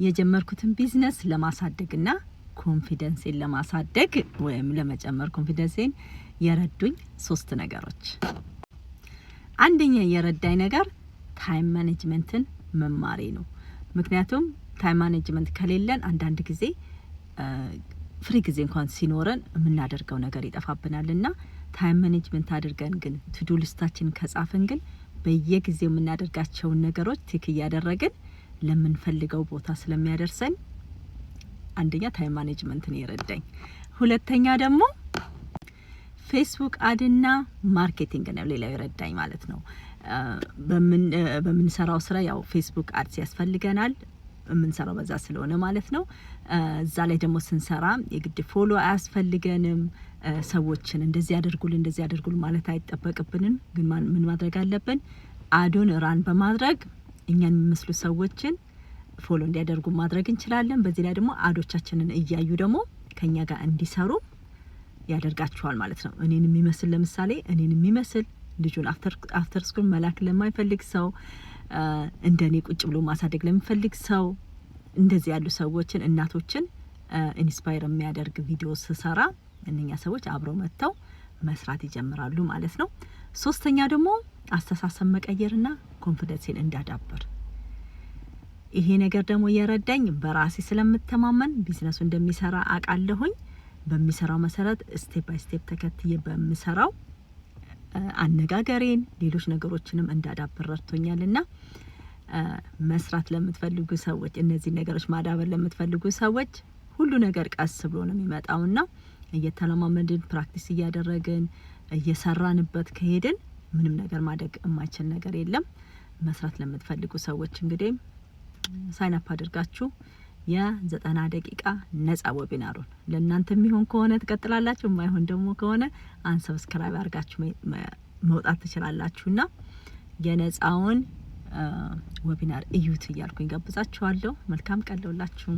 የጀመርኩትን ቢዝነስ ለማሳደግና confidence ኤን ለማሳደግ ወይም ለመጨመር confidence ኤን የረዱኝ ሶስት ነገሮች። አንደኛ የረዳኝ ነገር time management ን መማሬ ነው። ምክንያቱም time management ከሌለን አንዳንድ ጊዜ free ጊዜ እንኳን ሲኖረን የምናደርገው ነገር ይጠፋብናል። እና time management አድርገን ግን to-do list ኣችን ከጻፍን ግን በየጊዜው የምናደርጋቸውን ነገሮች tick እያደረግን ለምንፈልገው ቦታ ስለሚያደርሰን አንደኛ time management ነው የረዳኝ። ሁለተኛ ደግሞ Facebook ad ና marketing ነው ሌላው የረዳኝ ማለት ነው። በምንሰራው ስራ ያው Facebook ads ያስፈልገናል፣ የምንሰራው በዛ ስለሆነ ማለት ነው። እዛ ላይ ደግሞ ስንሰራ የግድ follow አያስፈልገንም። ሰዎችን እንደዚህ አድርጉልን፣ እንደዚህ አድርጉልን ማለት አይጠበቅብንም። ግን ምን ማድረግ አለብን? Ad ኡን run በማድረግ እኛን የሚመስሉ ሰዎችን follow እንዲያደርጉ ማድረግ እንችላለን። በዚህ ላይ ደግሞ ad ኦቻችንን እያዩ ደግሞ ከኛ ጋር እንዲሰሩ ያደርጋቸዋል ማለት ነው። እኔን የሚመስል፣ ለምሳሌ እኔን የሚመስል ልጁን after school መላክ ለማይፈልግ ሰው፣ እንደ እኔ ቁጭ ብሎ ማሳደግ ለሚፈልግ ሰው፣ እንደዚህ ያሉ ሰዎችን፣ እናቶችን inspire የሚያደርግ ቪዲዮ ስሰራ እነኛ ሰዎች አብረው መጥተው መስራት ይጀምራሉ ማለት ነው። ሶስተኛ ደግሞ አስተሳሰብ መቀየርና confidence ኤን እንዳዳብር። ይሄ ነገር ደግሞ የረዳኝ በራሴ ስለምተማመን፣ ቢዝነሱ እንደሚሰራ አውቃለሁኝ። በሚሰራው መሰረት step by step ተከትዬ በምሰራው አነጋገሬን፣ ሌሎች ነገሮችንም እንዳዳብር ረድቶኛልና መስራት ለምትፈልጉ ሰዎች፣ እነዚህ ነገሮች ማዳበር ለምትፈልጉ ሰዎች ሁሉ ነገር ቀስ ብሎ ነው የሚመጣውና እየተለማመድን፣ practice እያደረግን፣ እየሰራንበት ከሄድን ምንም ነገር ማደግ የማይችል ነገር የለም። መስራት ለምትፈልጉ ሰዎች እንግዲህ sign up አድርጋችሁ የ90 ደቂቃ ነጻ webinar ኡን ለእናንተ የሚሆን ከሆነ ትቀጥላላችሁ፣ የማይሆን ደግሞ ከሆነ unsubscribe አድርጋችሁ መውጣት ትችላላችሁና የነጻውን webinar እዩት እያልኩኝ ጋብዛችኋለሁ። መልካም ቀን ለሁላችሁ።